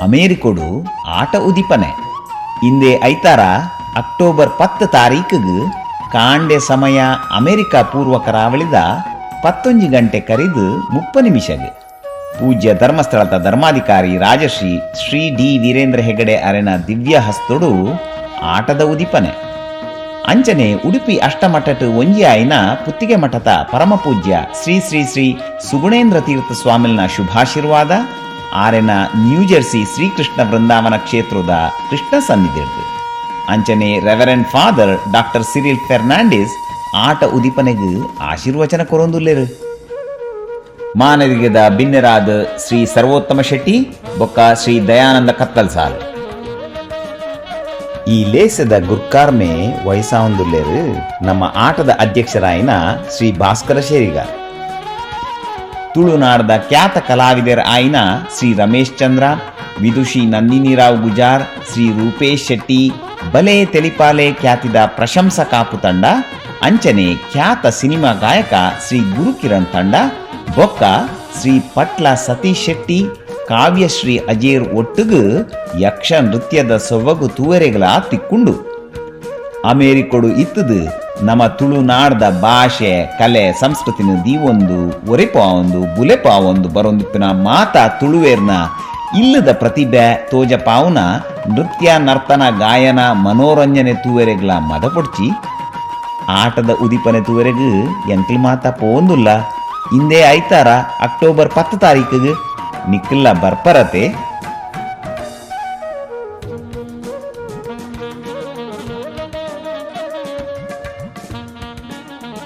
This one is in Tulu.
ಅಮೇರಿಕೊಡು ಆಟ ಉದಿಪನೆ. ಇಂದೇ ಐತಾರ ಅಕ್ಟೋಬರ್ 10 ತಾರೀಕುಗ್ ಕಾಂಡೆ ಸಮಯ ಅಮೆರಿಕ ಪೂರ್ವ ಕರಾವಳಿದ 11 ಗಂಟೆ ಕರಿದು 30 ನಿಮಿಷಗ್ ಪೂಜ್ಯ ಧರ್ಮಸ್ಥಳದ ಧರ್ಮಾಧಿಕಾರಿ ರಾಜಶ್ರೀ ಶ್ರೀ ಡಿ ವೀರೇಂದ್ರ ಹೆಗಡೆ ಅರೆನ ದಿವ್ಯ ಹಸ್ತೊಡು ಆಟದ ಉದಿಪನೆ. ಅಂಚನೆ ಉಡುಪಿ ಅಷ್ಟಮಠಟ್ ಒಂಜಿ ಆಯಿನ ಪುತ್ತಿಗೆ ಮಠದ ಪರಮಪೂಜ್ಯ ಶ್ರೀ ಶ್ರೀ ಶ್ರೀ ಸುಗುಣೇಂದ್ರ ತೀರ್ಥ ಸ್ವಾಮಿಲ್ನ ಶುಭಾಶೀರ್ವಾದ ಆರೆನ ನ್ಯೂಜೆರ್ಸಿ ಶ್ರೀಕೃಷ್ಣ ವೃಂದಾವನ ಕ್ಷೇತ್ರದ ಕೃಷ್ಣ ಸನ್ನಿಧಿರ್ದು. ಅಂಚನೆ reverend father doctor Cyril Fernandes ಆಟ ಉದಿಪನೆಗ್ ಆಶೀರ್ವಚನ ಕೊರೊಂದುಲ್ಲೆರು. ಮಾನದಿಗದ ಬಿನ್ನೆರಾದ ಶ್ರೀ ಸರ್ವೋತ್ತಮ ಶೆಟ್ಟಿ ಬೊಕ್ಕ ಶ್ರೀ ದಯಾನಂದ ಕತ್ತಲ್ಸಾಲ್. ಈ ಲೇಸದ ಗುರ್ಕಾರ್ಮೆ ವಯಸ್ಸಾವಂದುಲ್ಲೇರು ನಮ್ಮ ಆಟದ ಅಧ್ಯಕ್ಷರಾಯಿನ ಶ್ರೀ ಭಾಸ್ಕರ ಶೇರಿಗಾರ್. ತುಳುನಾಡದ ಖ್ಯಾತ ಕಲಾವಿದರ ಆಯಿನ ಶ್ರೀ ರಮೇಶ್ ಚಂದ್ರ, ವಿದುಷಿ ನಂದಿನಿ ರಾವ್ ಗುಜಾರ್, ಶ್ರೀ ರೂಪೇಶ್ ಶೆಟ್ಟಿ, ಬಲೆ ತೆಲಿಪಾಲೆ ಖ್ಯಾತಿದ ಪ್ರಶಂಸ ಕಾಪು ತಂಡ, ಅಂಚನೆ ಖ್ಯಾತ ಸಿನಿಮಾ ಗಾಯಕ ಶ್ರೀ ಗುರುಕಿರಣ್ ತಂಡ, ಬೊಕ್ಕ ಶ್ರೀ ಪಟ್ಲ ಸತೀಶ್ ಶೆಟ್ಟಿ, ಕಾವ್ಯಶ್ರೀ ಅಜೇರ್ ಒಟ್ಟುಗು ಯಕ್ಷ ನೃತ್ಯದ ಸೊಬಗು ತೂವರೆಗಳ ತಿಕ್ಕೊಂಡು. ಅಮೇರಿಕೊಡು ಇತ್ತದು ನಮ್ಮ ತುಳುನಾಡ್ದ ಭಾಷೆ, ಕಲೆ, ಸಂಸ್ಕೃತಿನ ದೀವೊಂದು ಒರೆಪಾವೊಂದು ಬುಲೆಪಾವೊಂದು ಬರೊಂದಿಪ್ಪಿನ ಮಾತಾ ತುಳುವೇರ್ನ ಇಲ್ಲದ ಪ್ರತಿಭೆ ತೋಜಪಾವುನ ನೃತ್ಯ, ನರ್ತನ, ಗಾಯನ, ಮನೋರಂಜನೆ ತೂವೆರೆಗ್ಲ ಮದಪೊಡ್ಚಿ. ಆಟದ ಉದಿಪನೆ ತೂವೆರೆಗ್ ಎಂಕ್ಲ್ ಮಾತ ಪೋಂದುಲ್ಲ. ಇಂದೇ ಐತಾರ ಅಕ್ಟೋಬರ್ 10 ತಾರೀಕಿಗೆ ನಿಕ್ಕಿಲ್ಲ ಬರ್ಪರತೆ.